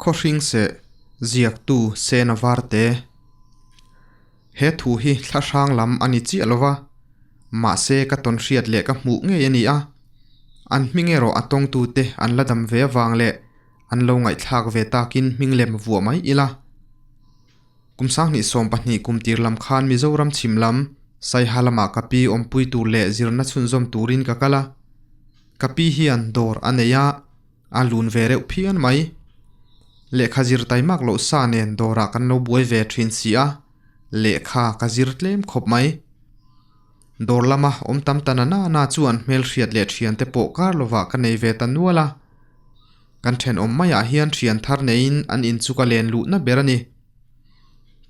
Khawhring seh ziaktu Sena Varte. He thu hi thlahrang lam a ni chiah lo va, mahse ka tawn hriat leh ka hmuh ngei a ni a. An hming erawh a tawngtute an la dam ve avang leh an lo ngaihthlak ve takin hming lem vuah mai ila. Kum 2020 kum tir lam khan Mizoram chhim lam Saiha lamah ka pi awmpui tur leh zirna chhunzawm turin ka kal a. Ka pi hian dawr a nei a, a lun ve reuh phian mai. Lehkha zir taimak loh sa nen dawrah kan lo buai ve thin si a, lehkha ka zir tlem khawp mai. Dawr lama awm tam ta na na chuan hmelhriat leh thiante pawh kar lovah ka nei ve ta nual a. Kan thenawm maiah hian thian thar neiin an in chu ka len luhna ber a ni.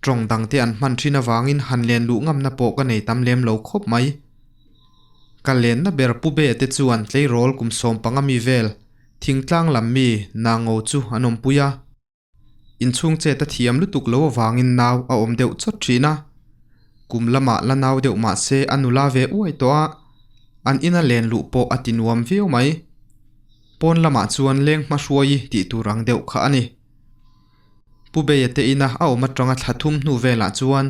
Tawng dangte an hman thin avangin han len luh ngamna pawh ka nei tam lem lo khawp mai. Ka lenna ber Pu Be te chuan tleirawl kum 15 mi vel thingtlang lam mi Nango chu an awmpui a. Inchhung chet a thiam lutuk lo avangin nau a awm deuh chawt thin a. Kum lamah la nau deuh mah se a nula ve uai tawh a, an ina len luh pawh a ti nuam viau mai. Pawn lamah chuan leng hmahruai tih tur ang deuh kha a ni. Pu Beia te ina a awm atanga thla thum hnu velah chuan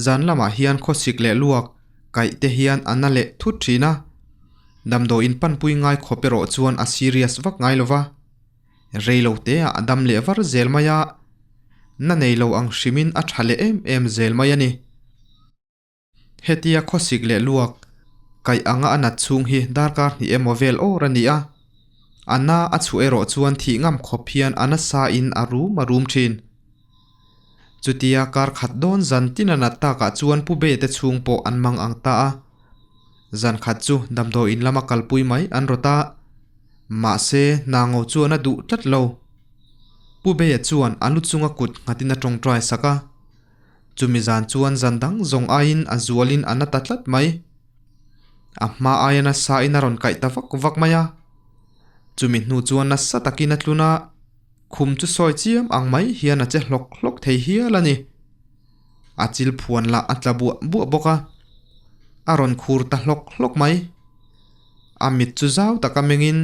zan lamah hian khawsik leh luak kaih te hian a na leh thut thin a. Damdawiin panpui ngai khawp erawh chuan a serious vak ngai lo va. Rei lo te ah a dam leh var zel mai a, na nei lo ang hrimin a tha leh em em zel mai a ni. Hetia khawsik leh luak kaih anga a nat chhung hi darkar hnih emaw vel awr a ni a, a na a chhuah erawh chuan thih ngam khawp hian a nasa in a rum a rum thin. Chutia kar khat dawn zan tin a nat takah chuan Pu Be te chhung pawh an mang ang ta a. Zan khat chu damdawiin lama kalpui mai an rawt a, mahse Nango chuan a duh tlat lo. Pu Beia chuan a lu chunga kut nghatin a tawngtai sak a. Chumi zan chuan zan dang zawng aiin a zualin a na ta tlat mai. A hma aia nasa in a rawn kaih ta vak vak mai a. Chumi hnu chuan nasa takin a tlun a, khum chu sawi chiam ang mai hian a che hlawk hlawk thei hial a ni. A chil phuan lah a tla buah buah bawk a, a rawn khur ta hlawk hlawk mai. A mit chu zau taka mengin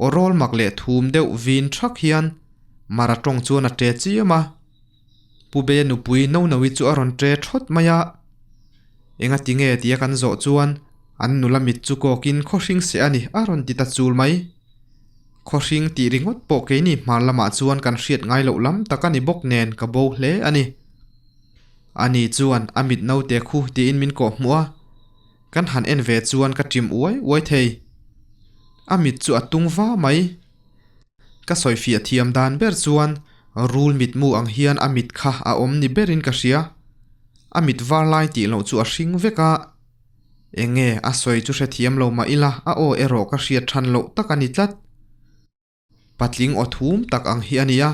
aw rawl mak leh thum deuh vin thak hian Mara tawng chuan a ṭe chiam a. Pu Beia nupui Nonoui chu a rawn ṭe thawt mai a. Enga ti nge tia kan zawh chuan an nula mit chu kawkin khawhring seh a ni a rawn ti ta chul mai. Khawhring tih ringawt pawh keini hmar lamah chuan kan hriat ngai loh lam tak a ni bawk nen ka bo hle a ni. Ani chuan a mit naute khu tiin min kawh hmuh a, kan han en ve chuan ka ṭim uai uai thei. A mit chu a tung va mai. Ka sawifiah thiam dan ber chuan rul mitmu ang hian a mit kha a awm ni berin ka hria. A mit var lai tih loh chu a hring vek a. Enge a sawi chu hrethiam lo mah ila a aw erawh ka hriat than loh tak a ni tlat. Patling aw thum tak ang hi a ni a,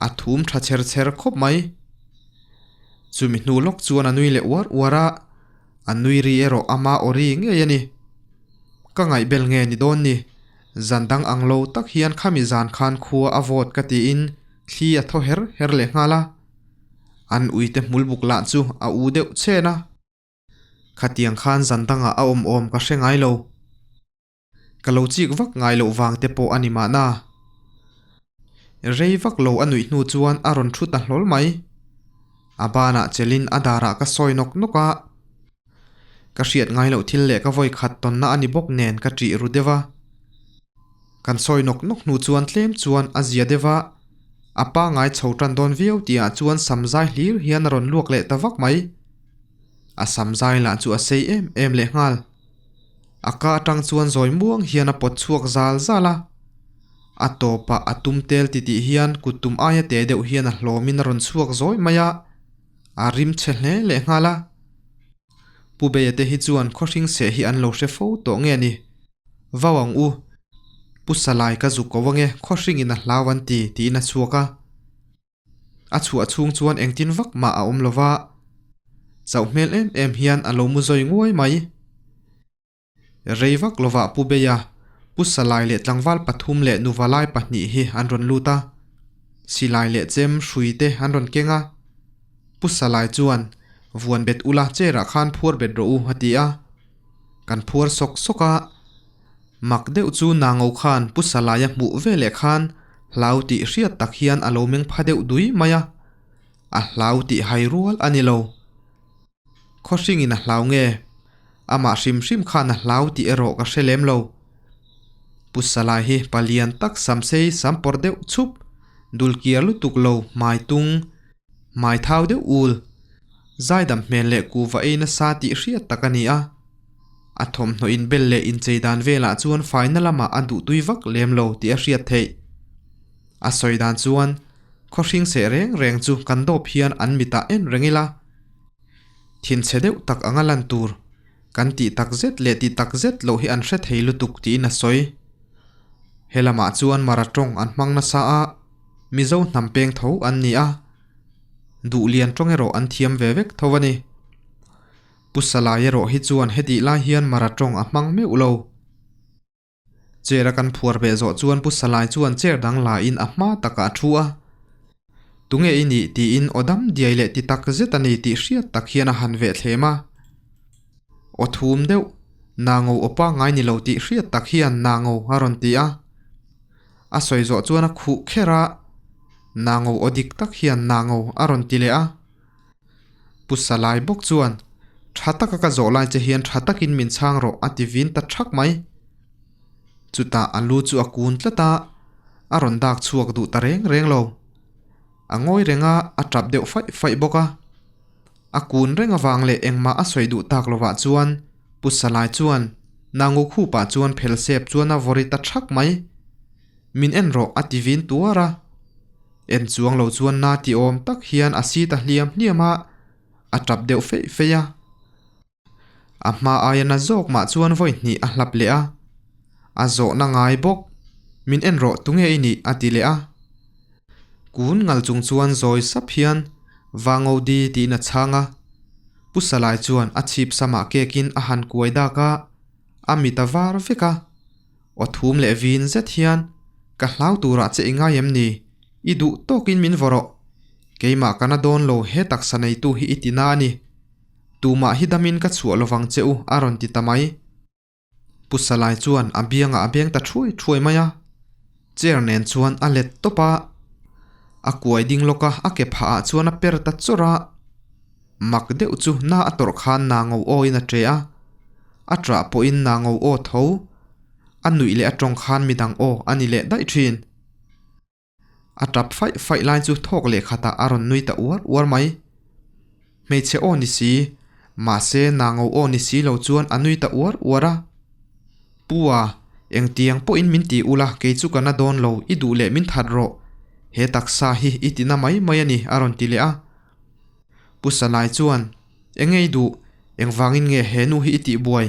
a thum tha chher chher khawp mai. Chumi hnu lawk chuan a nui leh uar uar a, a nui ri erawh ama aw ri ngei a ni. Ka ngaihbel nge ni dawn ni, zan dang ang lo tak hian khami zan khan khua a vawt ka tiin thli a thaw her her leh nghal a. An uite hmul buk lah chu a u deuh chen a. Khatiang khan zan dangah a awm awm ka hre ngai lo. Ka lo chik vak ngai loh vang te pawh a ni mahna. Rei vak lo a nuih hnu chuan a rawn thu ta hlawl mai. A banah chelin a darah ka sawi nawk nawk a. Ka hriat ngai loh thil leh ka vawi khat tawnna a ni bawk nen ka ṭih ru deuh a. Kan sawi nawk nawk hnu chuan tlem chuan a zia deuh a. A pangai chho ṭan dawn viau tihah chuan samzai hlir hian a rawn luak leh ta vak mai. A samzai lah chu a sei em em leh nghal. A ka atang chuan zawi muang hian a pawt chhuak zal zal a. A tawpah a tum tel titih hian kut tum aia te deuh hian a hlawmin a rawn chhuak zawi mai a, a rim chhe hle leh nghal a. Pu Beia te hi chuan khawhring seh hi an lo hre fo tawh nge ni? Vau ang u. Pu Salai ka zuk ko ange khawhringin a hlau an ti tiin a chhuak a. A chhuah chhung chuan engtin vak mah a awm lo va, chauh hmel em em hian a lo mu zawi nguai mai. Rei vak lovah Pu Beia, Pu Salai leh tlangval pathum leh nuva lai pahnih hi an rawn lut a, silai leh chem hrui te an rawn keng a. Pu Salai chuan, Vuan bet ula chair ah khan phuar bet rawh u a ti a. Kan phuar sawk sawk a. Mak deuh chu Nango khan Pu Salaia hmuh ve leh khan Hlau tih hriat tak hian a lo meng pha deuh dui mai a, a hlau tih hai rual a ni lo. Khawhringin a hlau nge? Amah hrim hrim khan a hlau tih erawh ka hre lem lo. Pu Salai hi palian tak samsei sam pawr deuh chhup, dulkiar lutuk lo hmai tung, hmai thau deuh ul, zaidam hmel leh kuhva ei nasa tih hriat tak a ni a. A thawmhnaw inbel leh inchei dan velah chuan faina lamah a duhtui vak lem lo tih a hriat theih. A sawi dan chuan khawhring seh reng reng chu kan dawp hian an mitah en reng ila. Thinchhe deuh tak anga lan tur kan tih tak zet leh tih tak zet loh hi an hre thei lutuk tiin a sawi. He lamah chuan Mara tawng an hmang nasa a, Mizo hnam peng tho an ni a, Duhlian tawng erawh an thiam ve vek tho a ni. Pu Salai erawh hi chuan hetih lai hian Mara tawng a hmang meuh lo. Chair a kan phuar beh zawh chuan Pu Salai chuan chair dang la in a hma takah a thu a. Tunge i nih tiin aw dam diai leh ti tak zet a ni tih hriat tak hian a han veh thlem a. Aw thum deuh, Nango aw pangngai ni lo tih hriat tak hian Nango a rawn ti a. A sawi zawh chuan a khuh kher a, Nango aw dik tak hian Nango a rawn ti leh a. Pu Salai bawk chuan, Tha taka ka zawh lai che hian tha takin min chhang rawh a ti vin ta thak mai. Chutah a lu chu a kun tlat a, a rawn dak chhuak duh ta reng reng lo. A ngawi reng a, a tap deuh faih faih bawk a. A kun reng avang leh engmah a sawi duh tak lovah chuan Pu Salai chuan Nangu khupah chuan phel sep chuan a vawri ta thak mai. Min en rawh a ti vin tuar a. En chuang lo chuan na ti awm tak hian a si ta hliam hliam a, a tap deuh feih feih a. A hma aia na zawk mah chuan vawi hnih a hlap leh a. A zawhna ngai bawk, Min en rawh tunge i nih a ti leh a. Kun ngal chung chuan zawi sap hian Vangodi tiin a chhang a. Pu Salai chuan a chhip samah kekin a han kuai dak a, a mit a var vek a. Aw thum leh vin zet hian, Ka hlau turah che i ngai em ni? I duh tawkin min vaw rawh. Keimah ka na dawn lo he taksa neitu hi i ti na a ni. Tumah hi damin ka chhuah lovang che u a rawn ti ta mai. Pu Salai chuan a biangah a beng ta thuai thuai mai a. Chair nen chuan a let tawp a. A kuai ding lawk a, a ke phah ah chuan a per ta chawrh a. Mak deuh chu na a tawrh khan na ngo awin a ṭe a, a ṭah pawhin na ngo aw tho, a nuih leh a ṭawng khan midang aw a ni leh daih ṭhin. A ṭap faih faih lai chu thawk leh khatah a rawn nui ta uar uar mai. Hmeichhe aw ni si, mahse na ngo aw ni si lo chuan a nui ta uar uar a. Pu a, engtiang pawhin min ti ula kei chu ka na dawn lo, i duh leh min that rawh. He taksa hi i ti na mai mai a ni a rawn ti leh a. Pu Salai chuan, Eng ei duh, engvangin nge he nu hi i tih buai?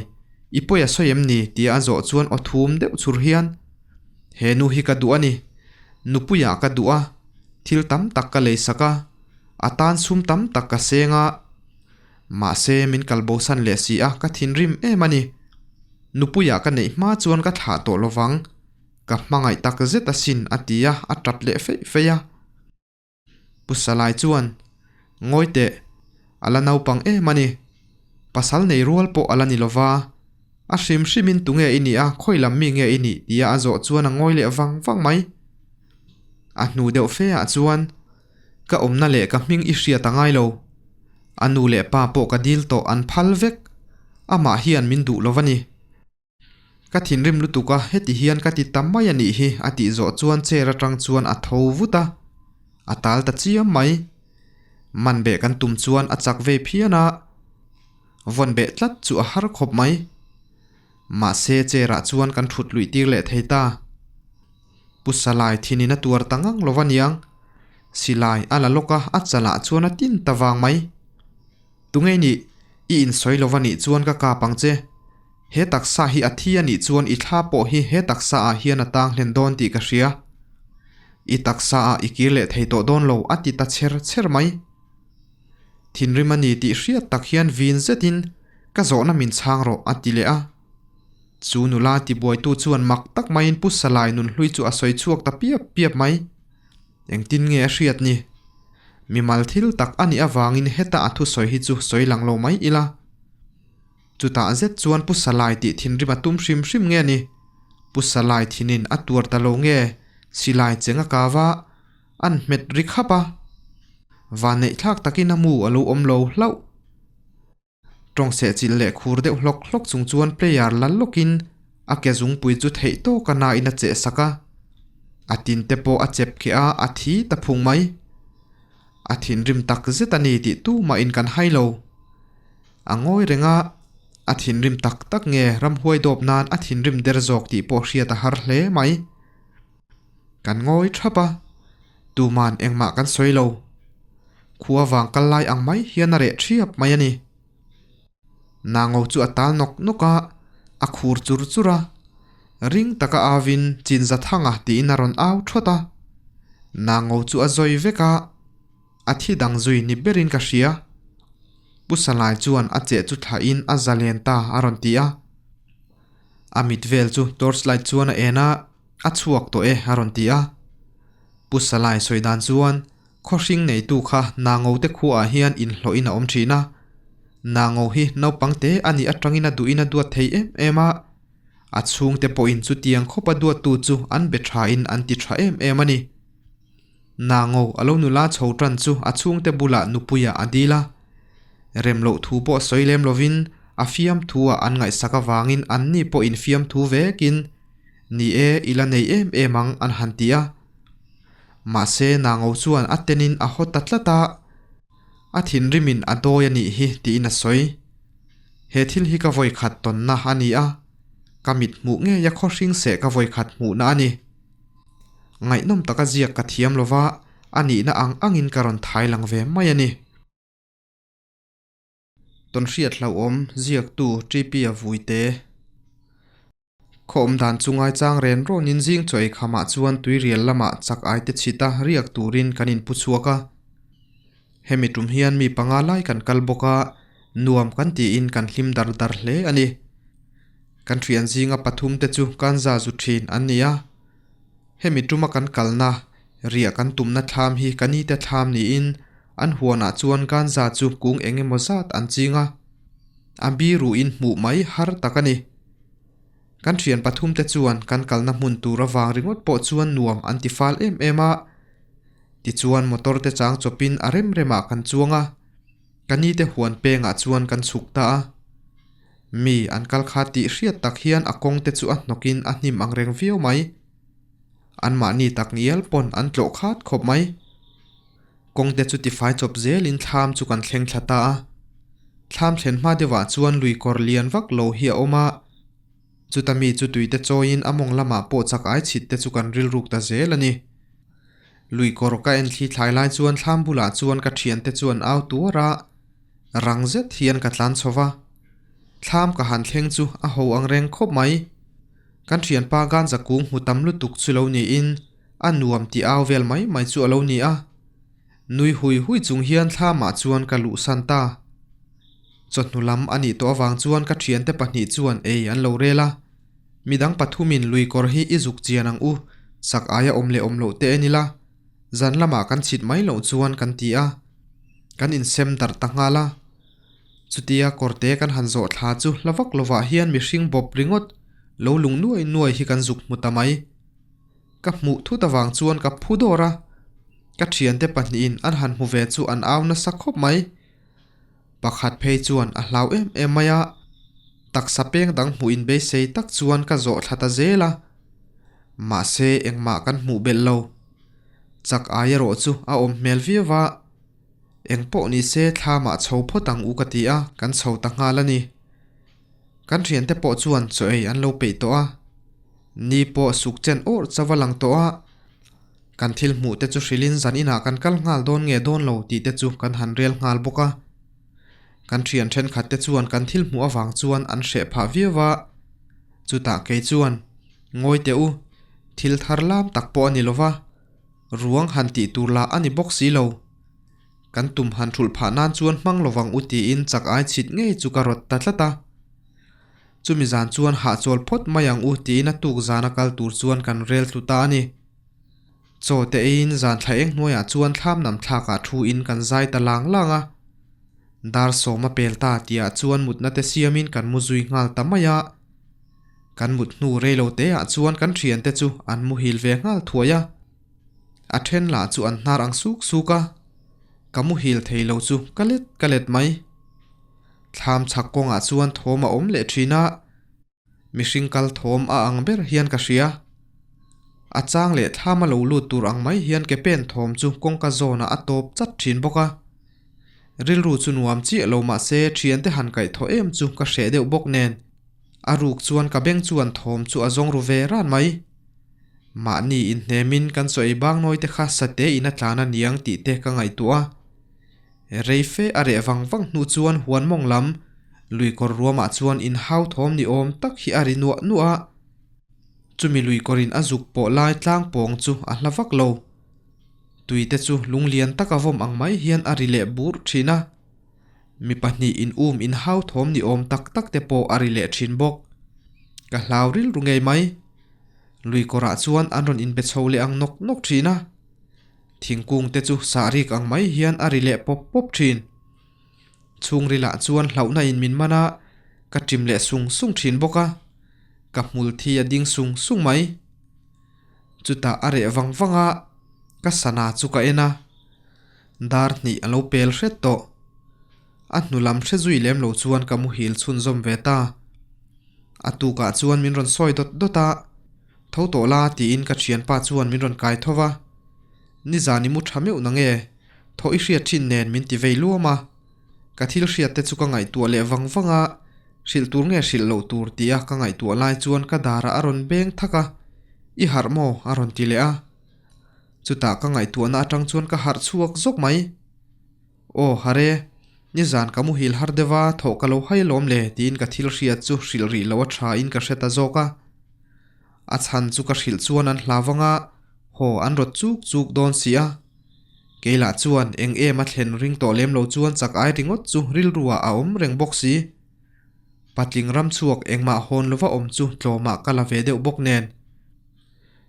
I pawi a sawi em ni? tia a zawh chuan aw thum deuh chhur hian, He nu hi ka duh a ni. Nupuiah ka duh a, thil tam tak ka lei sak a, a tan sum tam tak ka seng a. Mahse, min kal bosan leh si a, ka thinrim em a ni. Nupuiah ka neih hma chuan ka thlah tawh lovang. Ka hmangaih tak zet asin, a ti a, a tap leh feih feih a. Pu Salai chuan, Ngawi teh, a la naupang em a ni. Pasal nei rual pawh a la ni lova. A hrim hrimin tunge i nih a, khawi lam mi nge i nih? tia a zawh chuan a ngawi leh vang vang mai. A hnu deuh fe ah chuan, Ka awmna leh ka hming i hriat a ngai lo. A nu leh pa pawh ka dil tawh an phal vek. Amah hian min duh lo va ni. Ka thinrim lutuk a, heti hian ka ti ta mai a nih hi a tih zawh chuan chair atang chuan a tho vut a, a tal ta chiam mai. Man beh kan tum chuan a chak ve phian a, vawn beh tlat chu a har khawp mai. Mahse chair ah chuan kan thut luih tir leh thei ta. Pu Salai thinin a tuar ta ngang lo va niang. Silai a la lawk a, a chalah chuan a tin ta vang mai. Tunge nih, i insawi lo va nih chuan ka kap ang che. He taksa hi a thi a nih chuan i thla pawh hi he taksa ah hian a tang hlen dawn tih ka hria. I taksa ah i kir leh thei tawh dawn lo a ti ta chher chher mai. Thinrim a ni tih hriat tak hian vin zetin ka zawhna min chhang rawh a ti leh a. Chu nula tibuaitu chuan mak tak maiin Pu Salai nunhlui chu a sawi chhuak ta piap piap mai. Engtin nge a hriat ni? Mimal thil tak a nih avangin heta a thusawi hi chu sawi lang lo mai ila. Chutah zet chuan Pu Salai tih thinrim a tum hrim hrim nge ni? Pu Salai thinin a tuar ta lo nge? Silai cheng a kau a, an hmet ri khap a. Vanneih thlak takin a mu a lo awm lo hlauh. Tawng sehchilh leh khur deuh hlawk hlawk chung chuan player la lawkin a ke zungpui chu theih tawk a nain a cheh sak a. A tin te pawh a chep kheh a, a thi ta phung mai. A thinrim tak zet a ni tih tumahin kan hai lo. A ngawi reng a, a thinrim tak tak nge ramhuai dawp nan a thinrim der zawk tih pawh hriat a har hle mai. Kan ngawi thap a, tuman engmah kan sawi lo. Khua vang kal lai ang mai hian a reh thiap mai a ni. Nango chu a tal nawk nawk a, a khur chur chur a. Ring taka avin Chinza thanga tiin a rawn au thawt a. Nango chu a zawi vek a, a thi dang zui ni berin ka hria. Pu Salai chuan a cheh chu thlahin a zalen ta a rawn ti a. A mit vel chu torchlight chuan a en a, a chhuak tawh e a rawn ti a. Pu Salai sawi dan chuan khawhring neitu kha Nango te khuaah hian inhlawhin a awm thin a. Nango hi naupang te a nih atangin a duhin a duat thei em em a. A chhungte pawhin chutiang khawpa duattu chu an be thain an ti tha em em a ni. Nango a lo nula chho tan chu a chhungte bulah nupuiah a dil a. Rem loh thu pawh sawi lem lovin a fiamthuah an ngaihsak avangin anni pawh infiamthu vekin, Ni e, i la nei em em ang an han ti a. Mahse Nango chuan a tenin a haw ta tlat a, a thinrimin a dawi a nih hi tiin a sawi. He thil hi ka vawikhat tawnna a ni a, ka mit hmuh ngei a khawhring seh ka vawikhat hmuhna a ni. Ngaihnawm taka ziak ka thiam lova, a nihna ang angin ka rawn thai lang ve mai a ni. Tawnhriat hlauhawm ziaktu TP-a vuite. Khaw awm dan chu ngaichang ren rawnin zing chaw ei khamah chuan tuirial lamah chak ai te chhita riak turin kan inpu chhuak a. Hemi tum hian mi panga lai kan kal bawk a, nuam kan tiin kan hlim dar dar hle a ni. Kan thian zinga pathum te chu kan za zu thin an ni a. Hemi tuma kan kalna, riah kan tumna thlam hi ka nite thlam niin an huanah chuan ganja chu kung eng emaw zat an ching a. A biruin hmuh mai har tak a ni. Kan thian pathum te chuan kan kalna hmun tur avang ringawt pawh chuan nuam an ti fal em em a. Tichuan motor te chang chawpin a rem remah kan chuang a. Ka nite huan pengah chuan kan chhuk ta a. Mi an kal kha tih hriat tak hian a kawng te chu a hnawkin a hnim ang reng viau mai. Anmahni tak ngial pawn an tlawh khat khawp mai. Kawng te chu tifai chawp zelin thlam chu kan thleng thla ta a. Thlam thlen hma deuhah chuan lui kawr lian vak lo hi a awm a. Chuta mi chu tui te chawiin a mawng lamah pawh chak ai chhit te chu kan rilruk ta zel a ni. Lui kawr ka en thli thlai lai chuan thlam bulah chuan ka thiante chu an au tuar a. Rang zet hian ka tlan chho va. Thlam ka han thleng chu a ho ang reng khawp mai. Kan thianpa ganja kung hmu tam lutuk chu lo niin a nuam tih au vel mai mai chu a lo ni a. Nui hui hui chung hian thlamah chuan ka luhsan ta. Chawhnu lam a nih tawh avang chuan ka thiante pahnih chuan ei an lo rel a. Midang pathumin lui kawr hi i zuk chian ang u, sak aia awm leh awm loh te en ila, zan lamah kan chhit mai loh chuan kan ti a. Kan insem darh ta nghal a. Chutia kawrte kan han zawh thla chu hla vak lovah hian mihring bawp ringawt lo lung nuai nuai hi kan zuk hmu ta mai. Ka hmuh thut avang chuan ka phu dawr a, ka thiante pahnihin an han hmu ve chu an au nasa khawp mai. Pakhat phei chuan a hlau em em mai a, taksa peng dang hmuh in beisei tak chuan ka zawh thla ta zel a. Mahse engmah kan hmuh belh lo. Chak ai erawh chu a awm hmel viau a, eng pawh ni se thlamah chho phawt ang u ka ti a, kan chho ta nghal a ni. Kan thiante pawh chuan chaw ei an lo peih tawh a, ni pawh suk chen awrh chauh a lang tawh a, kan thil hmuh te chu hrilhin zan inah kan kal nghal dawn nge dawn lo tih te chu kan han rel nghal bawk a. Kan thian thenkhat te chuan kan thil hmuh avang chuan an hreh phah viau a, chutah kei chuan, Ngawi teh u, thil thar lam tak pawh a ni lova, ruang han tih tur lah a ni bawk si lo. Kan tum han thulh phah nan chuan hmang lovang u tiin chak ai chhit ngei chu ka rawt ta tlat a. Chumi zan chuan hahchawl phawt mai ang u tiin a tuk zana kal tur chuan kan rel tlu ta a ni. Chaw te eiin zan thla eng hnuaiah chuan thlam nam thlakah thu in kan zai ta lang lang a. Dar sawm a pel ta tihah chuan mutna te siamin kan mu zui nghal ta mai a. Kan mut hnu rei lo te ah chuan kan thiante chu an muhil ve nghal thuai a. A then lah chu an hnar ang suk suk a, ka muhil thei lo chu ka let ka let mai. Thlam chhak kawngah chuan thawm a awm leh thin a, mihring kal thawm a ang ber hian ka hria. A chang leh thlam a lo lut tur ang mai hian ke pen thawm chu kawngka zawnah a tawp chat thin bawk a. Rilru chu nuam chiah lo mahse thiante han kaih thaw em chu ka hreh deuh bawk nen a ruk chuan ka beng chuan thawm chu a zawng ru ve ran mai. Mahni inhnemin kan chaw ei bang nawi te kha sate in a tlan a niang tih te ka ngaihtuah a. Rei fe a reh vang vang hnu chuan huan mawng lam lui kawr ruamah chuan inhau thawm ni awm tak hi a ri nuah nuah a. Chumi lui kawrin a zuk pawh lai tlang pawng chu a hla vak lo. Tui te chu lung lian tak a vawm ang mai hian a ri leh burh thin a. Mi pahnih in um in hau thawm ni awm tak tak te pawh a ri leh thin bawk. Ka hlau rilru ngei mai. Lui kawrah chuan an rawn inbe chho leh ang nawk nawk thin a. Thingkung te chu sah rik ang mai hian a ri leh pawp pawp thin. Chhungrilah chuan hlauhna in min man a, ka ṭim leh sung sung thin bawk a. Ka hmul thi a ding sung sung mai. Chutah a reh vang vang a, ka sana chu ka en a. Dar hnih a lo pel hret tawh. A hnu lam hre zui lem lo chuan ka muhil chhunzawm ve ta. A tukah chuan min rawn sawi dawt dawt a, Tho tawh la tiin ka thianpa chuan min rawn kai tho va. Nizan i mu tha meuh na nge? Thaw i hriat thin nen min ti vei luam a. Ka thil hriat te chu ka ngaihtuah leh vang vang a, hrilh tur nge hrilh loh tur tia ka ngaihtuah lai chuan ka darah a rawn beng thak a, I harh maw? a rawn ti leh a. Chutah ka ngaihtuahna atang chuan ka harh chhuak zawk mai. Aw harh e, nizan ka muhil har deuh a, thawh ka lo hai alawm le tiin ka thil hriat chu hrilh rih loh a tha in ka hre ta zawk a. A chhan chu ka hrilh chuan an hlau vang a, haw an rawt chuk chuk dawn si a. Keilah chuan eng em a thlen ring tawh lem lo chuan chak ai ringawt chu rilruah a awm reng bawk si. Patling ram chhuak engmah hawn lova awm chu tlawmah ka la ve deuh bawk nen.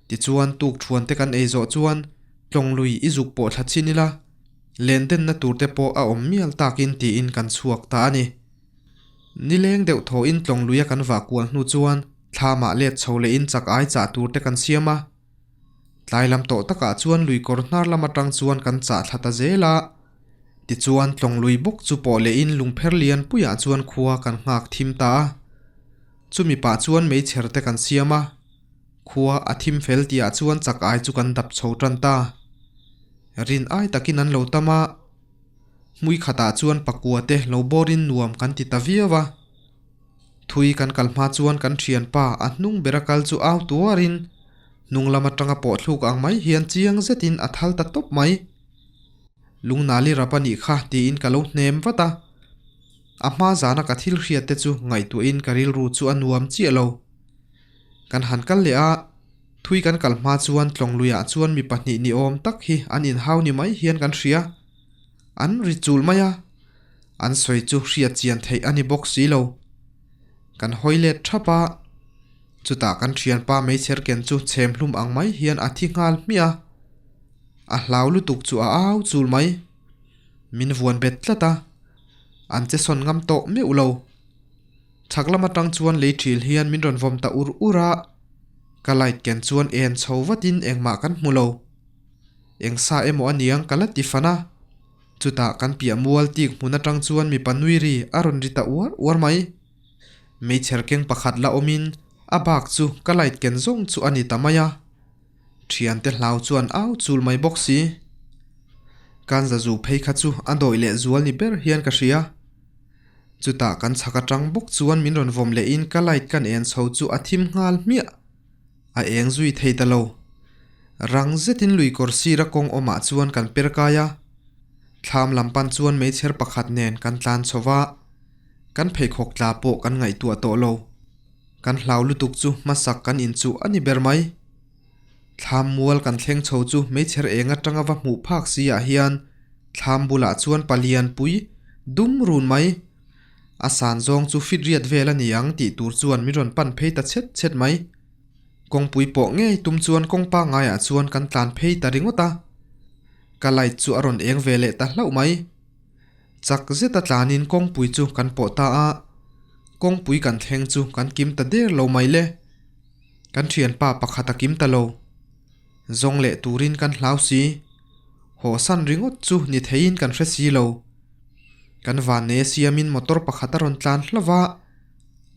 Tichuan tuk thuan te kan ei zawh chuan tlawng lui i zuk pawh thla chhin ila, len denna tur te pawh a awm mial takin tiin kan chhuak ta a ni. Nileng deuh thawhin tlawng luia kan vah kual hnu chuan thlamah let chho lehin chak ai chah tur te kan siam a. Tlai lam tawh takah chuan lui kawr hnar lam atang chuan kan chah thla ta zel a. Tichuan tlawng lui bawk chu pawh lehin lungpher lian puiah chuan khua kan nghak thim ta a. Chumi pah chuan meichher te kan siam a. Khua a thim fel tihah chuan chak ai chu kan dap chho tan ta. Rin ai takin an lo tam a. Hmui khatah chuan pakua te lo bawrin nuam kan ti ta viau a. Thui kan kal hma chuan kan thianpa a hnung bera kal chu au tuarin hnung lam atanga pawh thluk ang mai hian chiang zetin a thal ta tawp mai. Lungnali rap a nih kha tiin ka lo hnem vat a. A hma zana ka thil hriat te chu ngaihtuahin ka rilru chu a nuam chiah lo. Kan han kal leh a, thui kan kal hma chuan tlawng luiah chuan mi pahnih ni awm tak hi an inhau ni mai hian kan hria. An ri chul mai a, an sawi chu hriat chian theih a ni bawk si lo. Kan hawi let thap a, chutah kan thianpa meichher ken chu chhem hlum ang mai hian a thi nghal hmiah a, a hlau lutuk chu a au chul mai. Min vuan bet tlat a, an che sawn ngam tawh meuh lo. Chhak lam atang chuan lei thil hian min rawn vawm ta ur ur a, ka light ken chuan en chho vatin engmah kan hmu lo. Eng sa emaw a niang ka la ti fan a, chutah kan piah mual tik hmun atang chuan mipa nui ri a rawn ri ta uar uar mai. Meichher keng pakhat la awmin a bak chu ka light ken zawng chu a ni ta mai a, thiante hlau chuan au chul mai bawk si. Kan zazu phei kha chu a dawih leh zual ni ber hian ka hria. Chutah kan chhak atang bawk chuan min rawn vawm lehin ka light kan en chho chu a thim nghal hmiah. A eng zui thei ta lo. Rang zetin lui kawr sira kawng awmah chuan kan per kai a. Thlam lam pan chuan meichher pakhat nen kan tlan chho va. Kan pheikhawk tla pawh kan ngaihtuah tawh lo. Kan hlau lutuk chu hmasak kan inchuh a ni ber mai. Thlam mual kan thleng chho chu meichher eng atanga va hmuh phak si ah hian thlam bulah chuan palian pui dum run mai. A san zawng chu fit riat vel a ni ang tih tur chuan min rawn pan phei ta chhet chhet mai. Kawngpui pawh ngei tum chuan kawng pangaiah chuan kan tlan phei ta ringawt a. Ka light chu a rawn eng ve leh ta hlauh mai. Chak zeta tlanin kawngpui chu kan pawh ta a. Kawngpui kan thleng chu kan kim ta der lo mai le. Kan thianpa pakhat a kim ta lo. Zawng leh turin kan hlau si. Hawhsan ringawt chu ni theiin kan hre si lo. Kan vannei a siamin motor pakhat a rawn tlan hlauh a,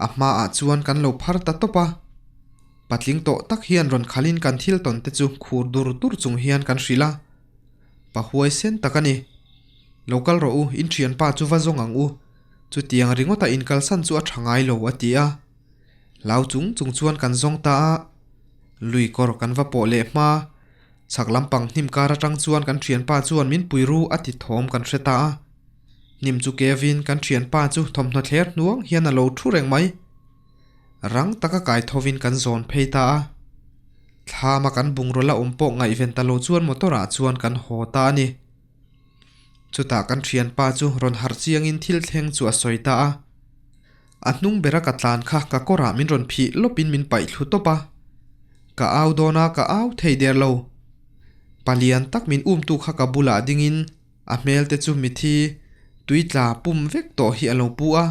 a hmaah chuan kan lo phar ta tawp a. Patling tawh tak hian rawn khalin kan thil tawn te chu khur dur dur chung hian kan hrilh a. Pa huaisen tak a ni. Lo kal rawh u, in thianpa chu va zawng ang u. Chutiang ringawta inkalsan chu a tha ngai lo, a ti a. Hlau chung chung chuan kan zawng ta a. Lui kawr kan va pawh leh hma. Chhak lampang hnim kar atang chuan kan thianpa chuan min pui ru a ti thawm kan hre ta a. Hnim chu kevin kan thianpa chu thawmhnaw thler hnuang hian a lo thu reng mai. Rang taka kai thovin kan zawn phei ta a. Thlama kan bungraw la awm pawh ngaihven ta lo chuan motor ah chuan kan haw ta a ni. Chutah kan thianpa chu rawn harh chiangin thil thleng chu a sawi ta a. A hnung bera ka tlan kha ka kawrah min rawn phih lawpin min paih thlu tawp a. Ka au dawn a, ka au thei der lo. Palian tak min umtu kha ka bulah dingin a hmel te chu mithi tui tla pum vek tawh hi a lo pu a.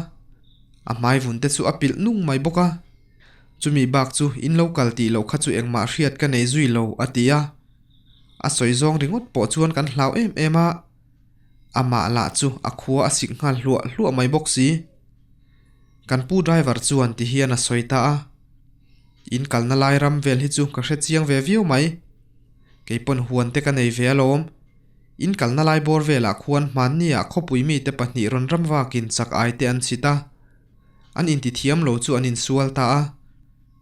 A hmai vun te chu a pilh nung mai bawk a. Chumi bak chu in lo kal tih loh kha chu engmah hriat ka nei zui lo, a ti a. A sawi zawng ringawt pawh chuan kan hlau em em a. Amah lah chu a khua a sik nghal hluah hluah mai bawk si. Kan pu driver chuan ti hian a sawi ta a. In kalna lai ram vel hi chu ka hre chiang ve viau mai. Kei pawn huan te ka nei ve alawm. In kalna lai bawr velah khuan hmanniah khawpui mite pahnih rawn ram vakin chak ai te an chhit a. An intithiam lo chu an insual ta a.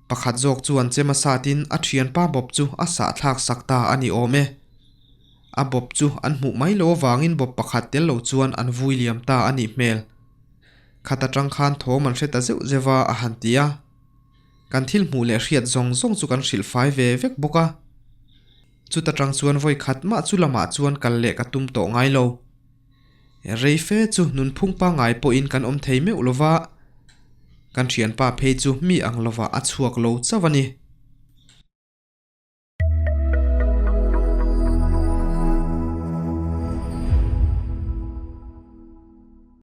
Pakhat zawk chuan chem a satin a thianpa bawp chu a sahthlak sak ta a ni awm e. A bawp chu an hmuh mai lo avangin bawp pakhat tel lo chuan an vui liam ta a nih hmel. Khat atang khan thawm an hre ta zeuh zeuh a a han ti a. Kan thil hmuh leh hriat zawng zawng chu kan hrilh fai ve vek bawk a. Chuta tang chuan vawi khat mah chu lamah chuan kal leh ka tum tawh ngai lo. Rei fe chu nunphung pangngai pawhin kan awm thei meuh lo va, kan thianpa phei chu mi ang lovah a chhuak lo chauh a ni.